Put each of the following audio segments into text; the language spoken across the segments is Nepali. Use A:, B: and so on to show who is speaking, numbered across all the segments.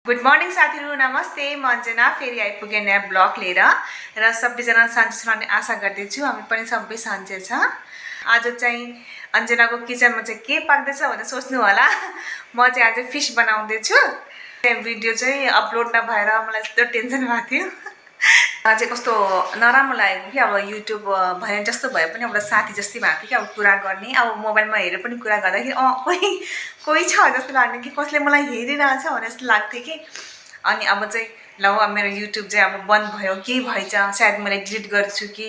A: गुड मर्निङ साथीहरू, नमस्ते। म अन्जना फेरि आइपुगेँ नयाँ ब्लग लिएर र सबैजना सन्चै छन् भन्ने आशा गर्दैछु। हामी पनि सबै सन्चै छ। आज चाहिँ अन्जनाको किचनमा चाहिँ के पाक्दैछ भनेर सोच्नु होला। म चाहिँ आज फिस बनाउँदैछु। भिडियो चाहिँ अपलोड नभएर मलाई यस्तो टेन्सन भएको थियो। चाहिँ कस्तो नराम्रो लाग्यो कि अब युट्युब भने जस्तो भए पनि एउटा साथी जस्तै भएको थियो कि अब कुरा गर्ने, अब मोबाइलमा हेरेर पनि कुरा गर्दाखेरि कोही छ जस्तो लाग्ने कि कसले मलाई हेरिरहेछ भने जस्तो लाग्थ्यो कि। अनि अब चाहिँ ल अब मेरो युट्युब चाहिँ अब बन्द भयो, के भएछ, सायद मैले डिलिट गर्छु कि।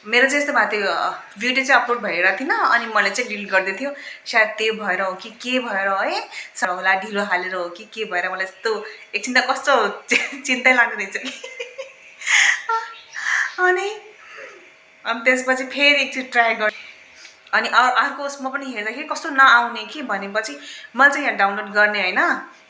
A: मेरो चाहिँ यस्तो भएको थियो, भिडियो चाहिँ अपलोड भइरहेको थिएन अनि मैले चाहिँ डिलिट गर्दै थियो। सायद त्यही भएर हो कि के भएर है, होला ढिलो हालेर हो कि के भएर मलाई यस्तो एकछिन त कस्तो चिन्तै लाग्दो रहेछ कि। अनि त्यसपछि फेरि एकचोटि ट्राई गरेँ अनि अर्को उसमा पनि हेर्दाखेरि कस्तो नआउने कि भनेपछि मैले चाहिँ यहाँ डाउनलोड गर्ने होइन,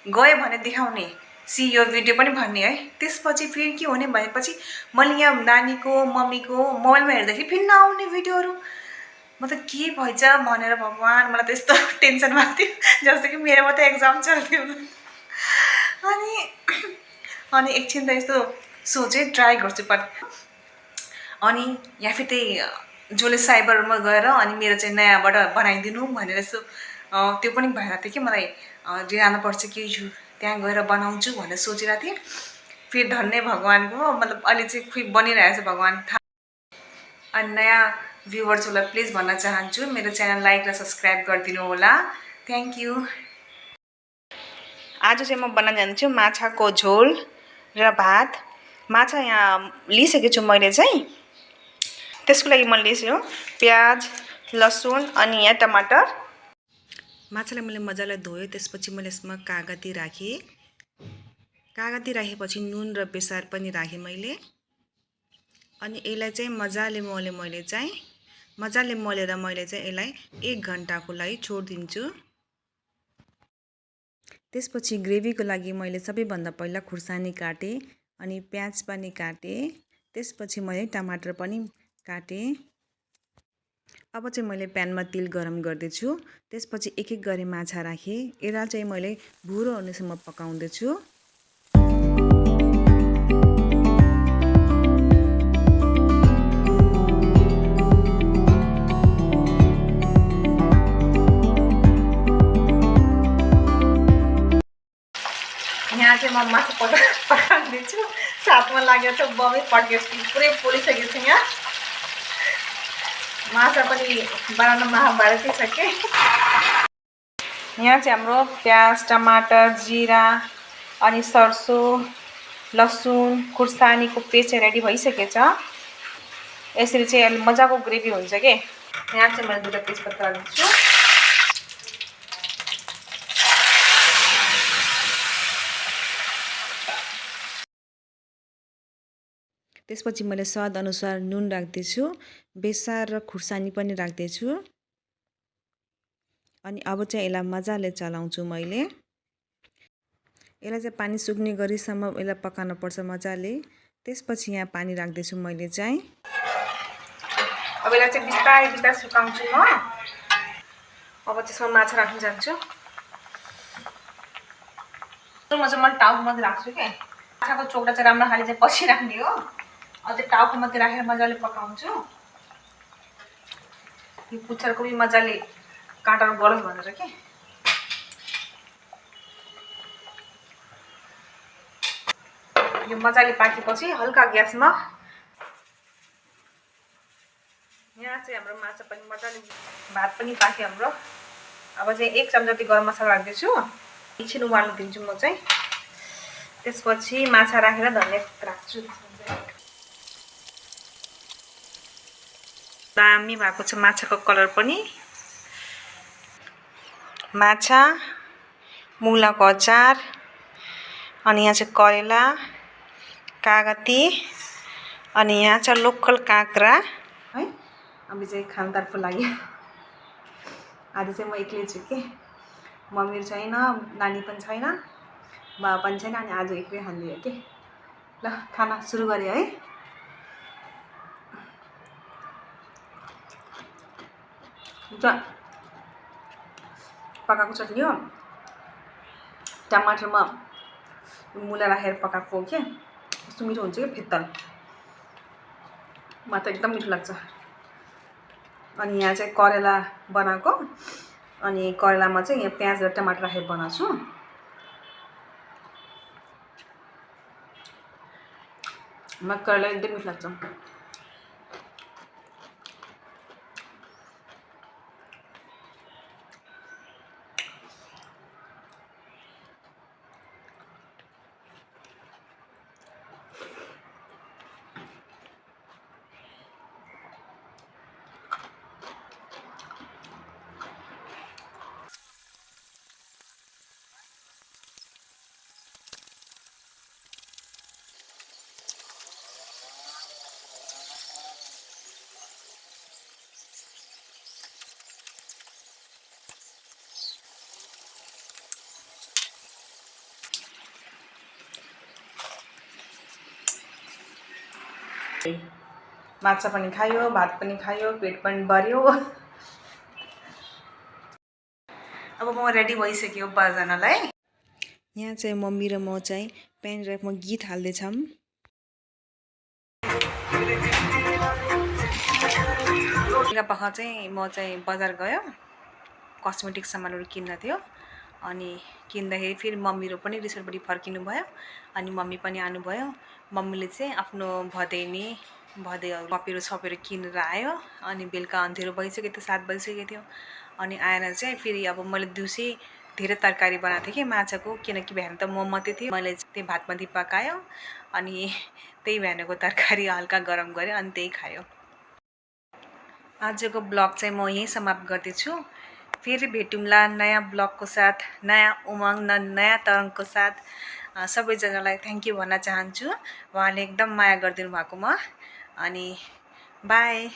A: गयो भने देखाउने सी यो भिडियो पनि भन्ने है। त्यसपछि फेरि के हुने भनेपछि मैले यहाँ नानीको मम्मीको मोबाइलमा हेर्दाखेरि फेरि नआउने भिडियोहरू। म त के भएछ भनेर भगवान्, मलाई त यस्तो टेन्सन भएको थियो जस्तो कि मेरो मात्रै एक्जाम चल्थ्यो। अनि एकछिन त यस्तो सोचेँ ट्राई गर्छु पर। अनि यहाँ फेरि त्यही जसले साइबरमा गएर अनि मेरो चाहिँ नयाँबाट बनाइदिनु भनेर यसो त्यो पनि भइरहेको थियो कि मलाई जानुपर्छ कि त्यहाँ गएर बनाउँछु भनेर सोचिरहेको थिएँ। फेरि धन्य भगवान्को, मतलब अहिले चाहिँ खोइ बनिरहेको छ भगवान् थाहा। अनि नयाँ भ्युवर्सहरूलाई प्लिज भन्न चाहन्छु मेरो च्यानल लाइक र सब्सक्राइब गरिदिनु होला। Thank you. आज चाहिँ म बनाउन जान्छु माछाको झोल र भात। माछा यहाँ लिइसकेको छु मैले चाहिँ। त्यसको लागि मैले लिएको प्याज, लसुन अनि यहाँ टमाटर। माछालाई मैले मजाले धोएँ, त्यसपछि मैले यसमा कागती राखेँ। कागती राखेपछि नुन र बेसार पनि राखेँ मैले। अनि यसलाई चाहिँ मजाले मोलेर मैले चाहिँ यसलाई 1 घन्टाको लागि छोडिदिन्छु। त्यसपछि ग्रेभीको लागि मैले सबैभन्दा पहिला खुर्सानी काटेँ अनि प्याज पनि काटेँ। त्यसपछि मैले टमाटर पनि काटेँ। अब चाहिँ मैले प्यानमा तेल गरम गर्दैछु। त्यसपछि एक एक गरी माछा राखेँ। यसलाई चाहिँ मैले भुरो हुनेसम्म पकाउँदैछु। यहाँ चाहिँ म माछा पकाउँदैछु। साथमा लागेर चाहिँ बमै पड्केपछि पुरै पोलिसकेको छु। यहाँ माछा पनि बनाउन महाभारतै छ कि। यहाँ चाहिँ हाम्रो प्याज, टमाटर, जिरा अनि सर्सो, लसुन, खुर्सानीको पेस्ट रेडी भइसकेको छ। यसरी चाहिँ मजाको ग्रेभी हुन्छ कि। यहाँ चाहिँ मैले 2 तेजपत्ता हाल्छु। त्यसपछि मैले स्वाद अनुसार नुन राख्दैछु, बेसार र खुर्सानी पनि राख्दैछु। अनि अब चाहिँ यसलाई मजाले चलाउँछु मैले। यसलाई चाहिँ पानी सुक्ने गरीसम्म यसलाई पकाउनु पर्छ मजाले। त्यसपछि यहाँ पानी राख्दैछु मैले चाहिँ। अब यसलाई चाहिँ बिस्तारै बिस्तारै सुकाउँछु म। अब त्यसमा माछा राख्न जान्छु। म चाहिँ मैले टाउको मात्रै राख्छु कि। माछाको चोक्रा चाहिँ राम्रो खाले चाहिँ पछि राख्ने हो। अब चाहिँ टाउको मात्रै राखेर मजाले पकाउँछु। यो पुच्छरको पनि मजाले काँटाहरू गलोस् भनेर के। यो मजाले पाकेपछि हल्का ग्यासमा यहाँ चाहिँ हाम्रो माछा पनि मजाले, भात पनि पाक्यो हाम्रो। अब चाहिँ 1 चम्चा जति गरम मसला राख्दैछु। एकछिन उमाल्न दिन्छु म चाहिँ। त्यसपछि माछा राखेर धनिया राख्छु। दामी भएको छ माछाको कलर पनि। माछा, मुलाको अचार अनि यहाँ चाहिँ करेला, कागती अनि यहाँ चाहिँ लोकल काँक्रा है। अब चाहिँ खानदारको लागि आज चाहिँ म एक्लै छु कि। मम्मी छैन, नानी पनि छैन, बाबा पनि छैन। अनि आज एक्लै खाँदियो कि। ल खाना सुरु गरेँ है। पकाएको चटनी हो। टमाटरमा मुला राखेर पकाएको हो के कस्तो मिठो हुन्छ कि फित्तल म त एकदम मिठो लाग्छ। अनि यहाँ चाहिँ करेला बनाएको अनि करेलामा चाहिँ यहाँ प्याज र टमाटर राखेर बनाउँछु। मलाई करेला एकदम मिठो लाग्छ। माछा पनि खायो, भात पनि खायो, पेट पनि भर्यो। अब म रेडी भइसक्यो बजानलाई। यहाँ चाहिँ मम्मी र म चाहिँ पेन ड्राइभमा गीत हाल्दैछौँ। पख चाहिँ म चाहिँ बजार गयो, कस्मेटिक सामानहरू किन्न थियो। अनि किन्दाखेरि फेरि मम्मीहरू पनि रिसोर्टबाट फर्किनु भयो अनि मम्मी पनि आउनुभयो। मम्मीले चाहिँ आफ्नो भदेहरू कपीहरू सपेर किनेर आयो। अनि बेलुका अन्धेरो भइसक्यो थियो, 7 बजिसकेको थियो। अनि आएर चाहिँ फेरि अब मैले दिउँसै धेरै तरकारी बनाएको थिएँ कि माछाको, किनकि बिहान त म मात्रै थिएँ। मैले त्यही भातमती पकायो अनि त्यही बिहानको तरकारी हल्का गरम गरेँ अनि त्यही खायो। आजको ब्लग चाहिँ म यहीँ समाप्त गर्दैछु। फेरि भेटौँला नयाँ ब्लगको साथ, नयाँ उमङ्ग नयाँ तरङ्गको साथ। सबैजनालाई थ्याङ्क यू भन्न चाहन्छु, उहाँले एकदम माया गरिदिनु भएकोमा। अनि बाई।